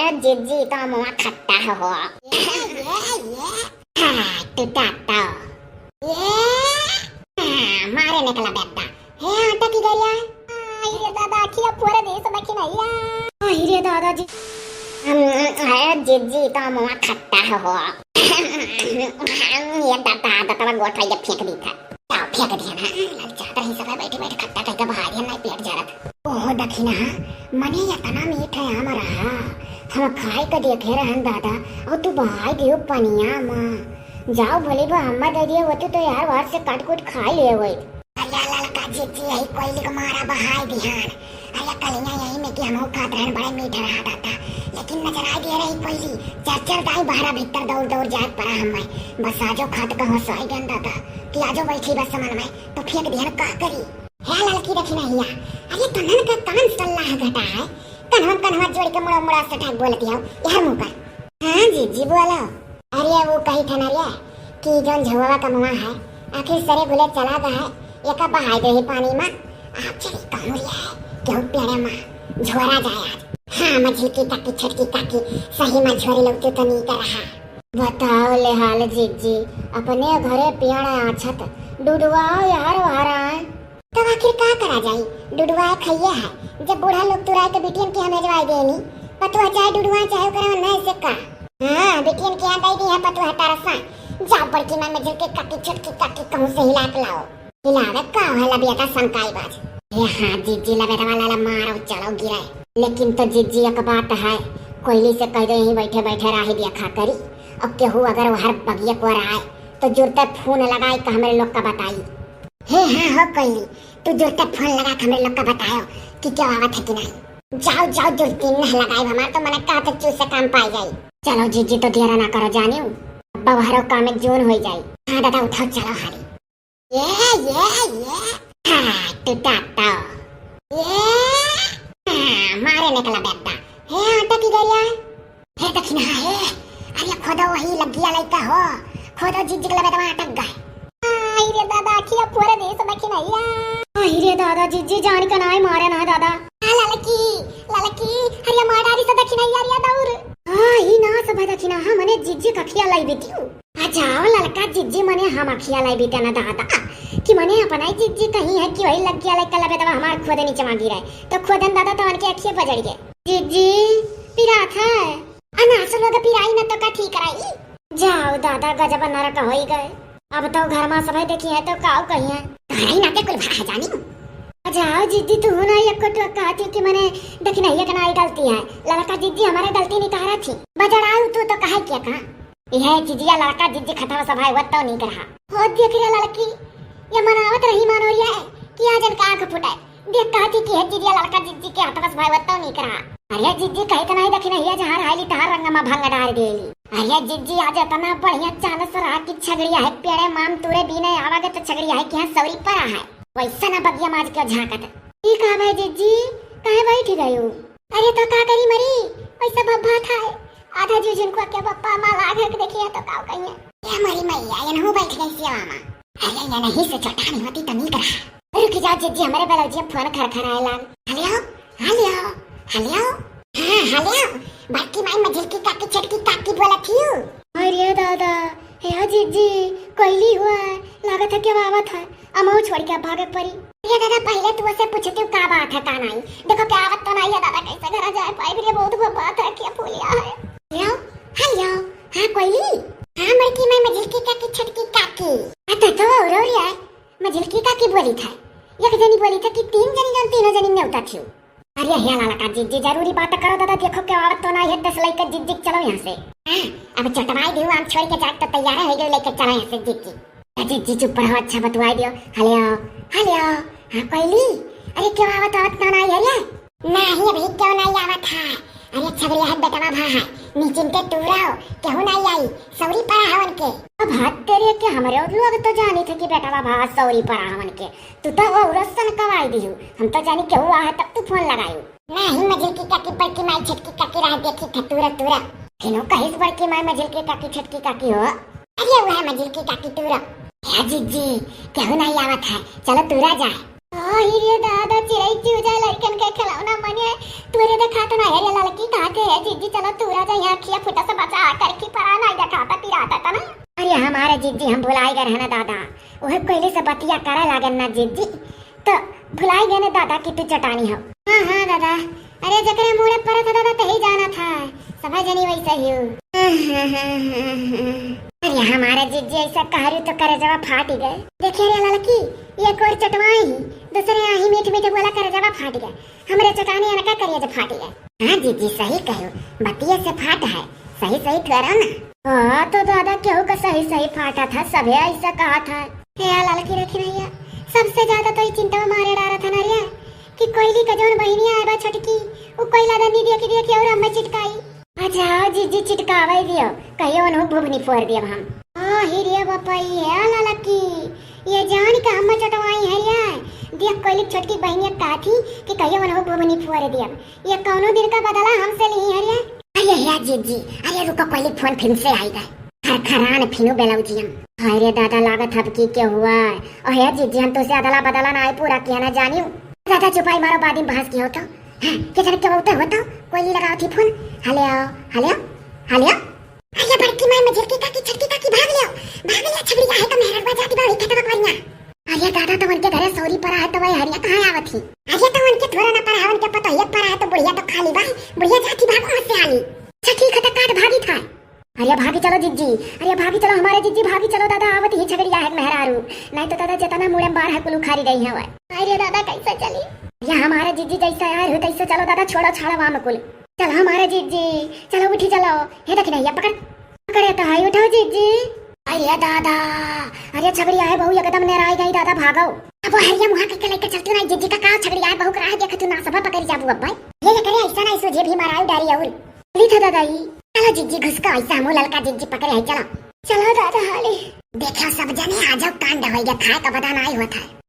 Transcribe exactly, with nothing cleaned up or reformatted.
ए जिज्जी, तो मुआ खट्टा हो। ये, ये, ये। हाँ, टूटा तो। ये, हाँ, मारे निकला बेटा। हे आटा की गरिया। आई रे दादा, अखिया फोरे दे सब की नैया। आई रे दादा जी। हम, ए जिज्जी, तो मुआ खट्टा हो। ये दादा, दादा, गोठा ये फेंक दी था। ताव फेंक दिया ना, ललचात रही सब बैठे बैठे खट्टा कह के बहा दिया, नहीं पेट जरत। ओहो दखिना, मने इतना मीठ है आम रहा, हम खाए के देखे रहन दादा, और तू बहाई दियो पनिया मा। जाओ भले बा हम्मा दे दिए, वो तू तो यार वार से काट कूट खा लिए वही। अरे ललका जिज्जी, यही कोयली को मारा बहाई दिहान। अरे कलिया यही में कि हमहू खात रहन, बड़े मीठ रहा दादा, लेकिन नजर आ दिए रही कोयली, चल चल दाई बहरा भीतर दौड़ दौड़ जाए पड़ा हमें। बस आजो खात कहो साई गन दादा, कि आजो बैठी बस मन में, तो फेंक दिहन का करी। हे ललकी दखिनहिया, अरे कनन का कान सल्लाह घटा है, कन्हवा कन्हवा जोड़ के मुड़ा मुड़ा से ठाक बोलत हौ, यार मुँह कर। हाँ जिज्जी बोलो। अरे वो कही था ना रे कि जौन झुआ का मुआ है, आखिर सरे गुले चला गया है, एका बहाई दे ही पानी में, आप चली कहूँ रे है, क्यों पेड़े में झोरा जाए आज। हाँ मझिलकी काकी छोटकी काकी, सही में झोरी लोग तो नहीं कर रहा। बताओ ले हाल जिज्जी, अपने घरे पियण आछत, डुडुआओ यार वहराए। तब आखिर का करा जाई, डुडुआए खइये है, जब बूढ़ा लोग तुराए के बिटियन के हमें जवाई देनी, पतुआ चाहे डुडुआ चाहे ओकरा में नहीं से का। हाँ, बिटियन के यहाँ दे दी है पतुआ तारा सा, जाओ बड़की माँ मझिलकी काकी छोटकी काकी कहूँ से हिला के लाओ। हिलावे का है लबिया का संकाई बाज। ए हाँ जिज्जी लबेदवा लाला मारो चलो गिरे। लेकिन तो जिज्जी एक बात है, कोयली से कह दे यहीं बैठे बैठे राही दिया खा करी। अब केहू अगर वहर बगिया को आए तो जुरते फोन लगाई के हमरे लोग का बताई। हे हाँ हो कोयली, तू जुरते फोन लगा के हमरे लोग का बताओ कि क्यों आवत है कि नहीं। जाओ जाओ जुरती न लगाई, हमार तो मन का तो चूस से काम पाई जाई। चलो जिज्जी तो देर ना करो जानियो, अब वहरो काम में जोन हो जाई। हाँ दादा उठाओ चलो हारी। ये, ये, ये। हाँ, टूटा तो। ये, हाँ, मारे निकला बेटा। हे आटा की गरिया। हे दखिना, हे। अरे खोदो वही लगिया लइका हो। खोदो जिज्जी के लबेदवा अटक गए। आई रे दादा, अखिया फोरे दे सब दखिनहिया। आई रे दादा, जिज्जी जान का नाय मारे ना दादा। आ ललकी, ललकी, अरे मारा री सब दखिनहिया रे दौर। हाँ, ही ना सब दखिना, हाँ, मने जिज्जी कखिया लाई बिटियो। आ जाओ ललका जिज्जी मने हम अखिया लाई बीते ना दादा, कि मने अपना ही जिज्जी कहीं है कि वही लगिया लाई कला बेदवा हमार खोदे नीचे मांगी रहे, तो खोदन दादा तवन के अखिया पजड़ गए। जिज्जी, पिरात है। अनासो लोग पिराई न तो का ठीक रही। जाओ दादा गजब नरक होई गए। अब तो घर में सबै देखी है तो काऊ कही है। तोहरा ही नाते कुल भा जानी। आ जाओ जिज्जी तू ना एक कोटवा कहती कि मने दखिनहिया के नाई गलती है। ललका जिज्जी हमारे गलती नहीं कह रहा थी। बजड़ाऊ तू तो कहे क्या कहा? यह जिजिया लड़का जिज्जी खतवा सभाई वत्तो नीक रहा। हो देख रे लड़की, ये मनावत रही मानो ये कि आज इनका आँख फुटे। देख कहती कि है जिजिया लड़का जिज्जी के हथवा सभाई वत्तो नीक रहा। अरे जिज्जी कहित नहीं दखिनहिया जहाँ रहाइली तहाँ रंग मा भंग डार देली। अरे जिज्जी आज इतना बढ़िया चानस रहा कि छगड़िया है पेड़े माम तूरे बीने आवागे तो छगड़िया है कि यहाँ सौरी परा है। वैसा ना बगिया माज के झांकत। ई का भाई जिज्जी, काहे बैठ गयो? अरे तो का करी मरी, वैसा भब्बा था है। आधा जी जिनको के पप्पा माँ लाग है कि देखिए तो काव कहिए। ए मरी मैया, एनहु बैठ गई सेवा माँ। अरे ये नहीं से चटानी होती तो नीक रहा। रुक जा जिज्जी, हमरे बेलौजिया फोन खर खर आए लाग। हेलो, हेलो, हेलो। हाँ, हेलो। बड़की माई मझिलकी काकी छोटकी काकी बोला थियू। अरे दादा, हे जिज्जी, कोयली हुआ है, लागत है कि आवत है। अमऊ छोड़ के भागे परी। ये दादा, पहले तू उसे पूछती का बात है, का नाई? देखो, क्या आवत तो नाई है दादा, कैसे घर जाए पाए? फिर ये बहुत बड़ बात है, क्या फूलिया है? हेलो, हेलो, हाँ, कोयली? हाँ, बड़की माई, मझिलकी काकी, छोटकी काकी। हाँ, तो, तो और, और यार, मझिलकी काकी बोली था। एक जनी बोली था कि तीन जनी जन, तीनों जनी नेवता थी। अरे हे ललका जिज्जी, जरूरी बात करो दादा, देखो के आवत तो ना है, दस लइके जिज्जी के चलो यहाँ से। हाँ, अब चटवाई दियो, हम छोड़ के जात तो तैयार है, गए लेके चलो यहाँ से जिज्जी। ए जिज्जी चुप रहो, अच्छा बतवाई दियो। हेलो, हेलो, हाँ कोयली, अरे क्यों आवत आवत ना आई है रे? नहीं अभी क्यों नहीं आवत है? अरे छगड़िया है बेटवा भा है, निचिंते तू रहो, केहू नहीं आई, सौरी परा हवन के। अब हाथ तेरे के हमरे लोग तो जानी थे कि बेटवा भा सौरी परा हवन के, तू तो औरत सन कवाई दिहू, हम तो जानी केहू आ है तब तू फोन लगायू। नाही मझिलकी काकी, बड़की माई, छोटकी काकी राह देखी था तूरा तूरा। फिनो कहिस बड़की माई मझिलकी काकी, छोटकी काकी हो। अरे वह मझिलकी काकी तूरा। हे जिज्जी, केहू नहीं आवत है, चलो तूरा जाए। ओ अहि रे दादा, चिरई चूजा लड़कन के खिलौना मने तूरे देखात ना है रे ललकी, कहा थे है जिज्जी चलो तूरा जा, यहाँ खिया फुटा से बचा करके परा नहीं देखाता पिराता तना। अरे हमारे जिज्जी हम भुलाई गए है ना दादा, वह कोयले से बतिया करे लागन ना जिज्जी, तो भुलाई गए ना दादा कि तू चटानी हो। हाँ हाँ दादा, अरे जकरे मुड़े परत है दादा तही जाना था, सभा जनी वैसे ही हो। अरे हमारे जिज्जी ऐसा कहरी तो करे जवा फाटी गए। देखे रे ललकी, एक ओर चटवाई, दूसरे आही मीठ मीठ बोला करे जवा फाटी गए। हमरे चटानी अनका करिया जब फाटी गए। हाँ जिज्जी सही कहो, बतिये से फाट है, सही सही ठहरा ना। हाँ तो दादा केहू का सही सही फाटा था, सभे ऐसा कहा था। हे आ ललकी रखी भैया, सबसे ज्यादा तो ये चिंता मारे डारा था ना रे, कि कोयली का जौन बहिनिया है बा छोटकी, वो कोयला दनी देखी देखी और हमें चिटकाई। अच्छा, जिज्जी चिटकावे दियो, कहियो उन्हों भुभनी फोर दियो हम। आ, ही रे बपई है ललकी, ये जान के हम चटवाई है रे। देख कोयली छोटकी बहिनिया कहा थी कि कहियो उन्हों भुभनी फोर दियो। ये कौनो दिन का बदला हमसे ली है रे। अरे या जिज्जी, अरे रुको कोयली फोन फिर से आई गए। खरखरान फिनु बेलौजियम। हाय रे दादा, लागत हब की के हुआ। ओ हे जिज्जी, हम तुझसे अदला बदला ना आए पूरा किया ना जानियो। दादा चुपाई मारो, बाद में बहस की हो तो। हाँ, के जन के होते हो तो? कोयली लगाओ थी फोन। हेलो, हेलो, हेलो। अरे बड़की माई में झिलकी काकी, छटकी काकी, भाग लियो, भाग लियो, छबड़ी का है तो मेहररुआ जाती बा, वही खेतवा कोरिया। अरे दादा, तो उनके घरे सौरी परा है तो वही हरिया कहाँ आवत ही? अरे तो उनके थोड़ा ना परा है, उनके पता ही परा है तो बुढ़िया तो खाली बा, बुढ़िया जाती भागो मत से आली। अच्छा ठीक है, तो काट भागी था। अरे भागी चलो जिज्जी, अरे भागी चलो हमारे जिज्जी, भागी चलो दादा, आवत ही छगड़िया है मेहरारू, नहीं तो दादा जितना मुड़े बार है कुल उखारी गई है वह। अरे दादा कैसे चली? ये हमारे जिज्जी जैसे आए हो तैसे चलो दादा, छोड़ो छाड़ो वाम कुल। चल हमारे जिज्जी, चलो उठी चलो, हे देख नहीं पकड़, पकड़े तो है, उठो जिज्जी। अरे दादा, अरे छगड़िया है बहू एकदम नेराई गई दादा, भागो। अब वो हरिया मुहा के लेके चलती ना जिज्जी का, का छगड़िया है बहू करा है, देख तू ना सभा पकड़ जाबू अब भाई। ये करे ऐसा ना, इसो जे भी माराई डारी और ली था दादा ही। चलो जिज्जी घुसको, ऐसा हमू ललका जिज्जी पकड़े है, चलो। चलो दादा हाली। देखो सब जने आ जाओ, कांड हो गया, खाए का पता नहीं होता है।